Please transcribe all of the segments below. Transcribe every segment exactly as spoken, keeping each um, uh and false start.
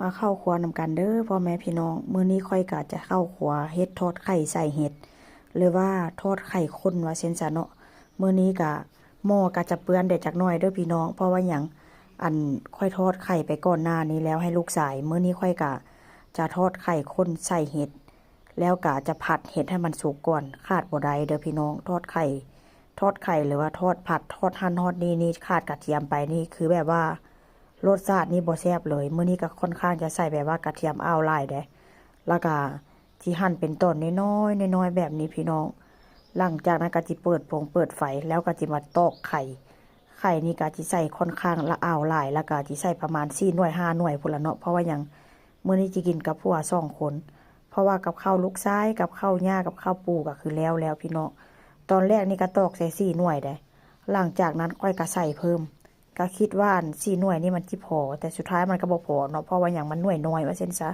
มาเข้าครัวนำกันเด้อพ่อแม่พี่น้อง มื้อนี้ข้อยก็จะเข้าครัวเฮ็ดทอดไข่ใส่เห็ด หรือว่าทอดไข่ข้นว่าซั่นซะเนาะ มื้อนี้ก็หม้อก็จะเปื้อนแด่จักหน่อยเด้อพี่น้อง เพราะว่าหยัง อันข้อยทอดไข่ไปก่อนหน้านี้แล้วให้ลูกชาย มื้อนี้ข้อยก็จะทอดไข่ข้นใส่เห็ด แล้วก็จะผัดเห็ดให้มันสุกก่อน ขาดบ่ได้เด้อพี่น้อง ทอดไข่ ทอดไข่หรือว่าทอดผัด ทอดหั่นทอดนี่ นี่ขาดกระเทียมไปนี่คือแบบว่ารสชาตินี่บ่แซ่บเลย มื้อนี้ก็ค่อนข้างจะใส่แบบว่ากระเทียมอ้าวหลายเด้ แล้วก็สิหั่นเป็นตอนน้อยๆ น้อยๆ แบบนี้พี่น้อง หลังจากนั้นก็สิเปิดฟงเปิดไฟ แล้วก็สิมาตอกไข่ ไข่นี่ก็สิใส่ค่อนข้างละอ้าวหลาย แล้วก็สิใส่ประมาณสี่หน่วยห้าหน่วยพู้นละเนาะ เพราะว่าหยัง มื้อนี้สิกินกับผัวสองคน เพราะว่ากับข้าวลูกชาย กับข้าวย่า กับข้าวปู่ก็คือแล้วแล้วพี่น้อง ตอนแรกนี่ก็ตอกใส่สี่หน่วยเด้ หลังจากนั้นข้อยก็ใส่เพิ่ม ก็คิดว่าอันสี่หน่วยนี่มันสิพอ แต่สุดท้ายมันก็บ่พอเนาะ เพราะว่าหยัง มันหน่วยน้อยว่าซั่นซะ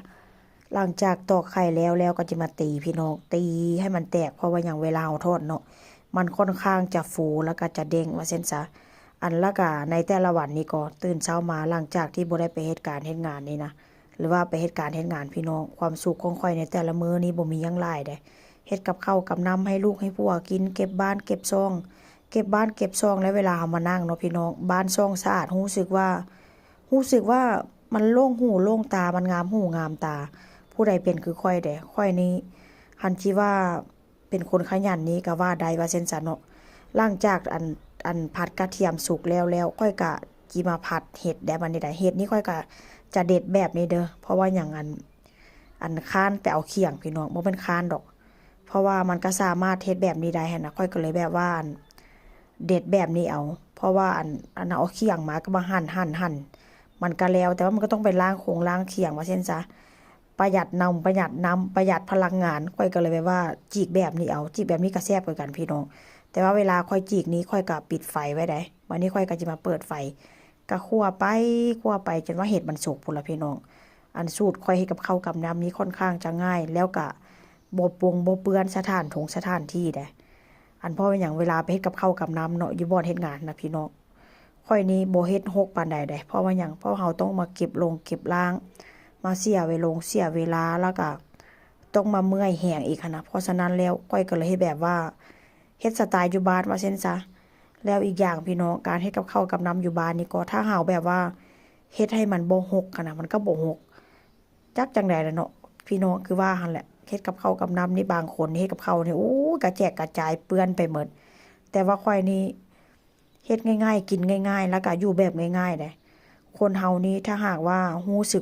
หลังจากตอกไข่แล้ว แล้วก็สิมาตีพี่น้อง ตีให้มันแตก เพราะว่าหยัง เวลาเฮาทอดเนาะ มันค่อนข้างจะฟูแล้วก็จะเด้งว่าซั่นซะ อันละกะในแต่ละวันนี่ก็ตื่นเช้ามาหลังจากที่บ่ได้ไปเฮ็ดการเฮ็ดงานนี่นะ หรือว่าไปเฮ็ดการเฮ็ดงานพี่น้อง ความสุขของข้อยในแต่ละมื้อนี่บ่มีหยังหลายเด้ เฮ็ดกับข้าวกับน้ำให้ลูกให้ผัวกิน เก็บบ้านเก็บช่อง เก็บบ้านเก็บช่อง แล้วเวลาเฮามานั่งเนาะพี่น้อง บ้านช่องสะอาด รู้สึกว่า รู้สึกว่ามันโล่งหูโล่งตา มันงามหูงามตา ผู้ใดเป็นคือข้อยเด้ ข้อยนี่ คันสิว่าเป็นคนขยันนี่ก็ว่าได้ว่าซั่นซะเนาะ หลังจากอัน อันผัดกระเทียมสุกแล้วแล้ว ข้อยก็สิมาผัดเห็ดได้บัดนี้ได้ เห็ดนี่ข้อยก็จะเด็ดแบบนี้เด้อ เพราะว่าหยัง อัน อันคร้านไปเอาเขียงพี่น้อง บ่แม่นคร้านดอก เพราะว่ามันก็สามารถเฮ็ดแบบนี้ได้หั้นนะ ข้อยก็เลยแบบว่าอัน เด็ดแบบนี้เอา เพราะว่าอัน อันเอาเขียงมาก็มาหั่นหั่นหั่น มันก็แล้ว แต่ว่ามันก็ต้องไปล้างคงล้างเขียงว่าซั่นซะ ประหยัดน้ำ ประหยัดน้ำ ประหยัดพลังงาน ข้อยก็เลยแบบว่าจีกแบบนี้เอา จีกแบบนี้ก็แซ่บคือกันพี่น้อง แต่ว่าเวลาข้อยจีกนี้ข้อยก็ปิดไฟไว้ได้ บัดนี้ข้อยก็สิมาเปิดไฟ ก็คั่วไป คั่วไปจนว่าเห็ดมันสุกพู้นละพี่น้อง อันสูตรข้อยเฮ็ดกับข้าวกับน้ำนี่ค่อนข้างจะง่าย แล้วก็บ่ปงบ่เปื้อนสถานทงสถานที่เด้ อันเพราะว่าหยัง เวลาไปเฮ็ดกับข้าวกับน้ำเนาะ อยู่บ่อนเฮ็ดงานนะพี่น้อง ข้อยนี่บ่เฮ็ดฮกปานใดเด้ เพราะว่าหยัง เพราะเฮาต้องมาเก็บลงเก็บล้าง มาเสียเวลงเสียเวลา แล้วก็ต้องมาเมื่อยแฮงอีกหั้นนะ เพราะฉะนั้นแล้วข้อยก็เลยเฮ็ดแบบว่า เฮ็ดสไตล์อยู่บ้านว่าซั่นซะ แล้วอีกอย่างพี่น้อง การเฮ็ดกับข้าวกับน้ำอยู่บ้านนี่ก็ ถ้าเฮาแบบว่าเฮ็ดให้มันบ่ฮกหั้นนะ มันก็บ่ฮก จักจั่งใดล่ะเนาะ พี่น้อง คือว่าหั้นแหละ เฮ็ดกับข้าวกับน้ำนี่ บางคนเฮ็ดกับข้าวนี่ โอ้ย กระแจกกระจายเปื้อนไปหมด แต่ว่าข้อยนี่ เฮ็ดง่ายๆ กินง่ายๆ แล้วก็อยู่แบบง่ายๆเด้ คนเฮานี่ถ้าหากว่ารู้สึก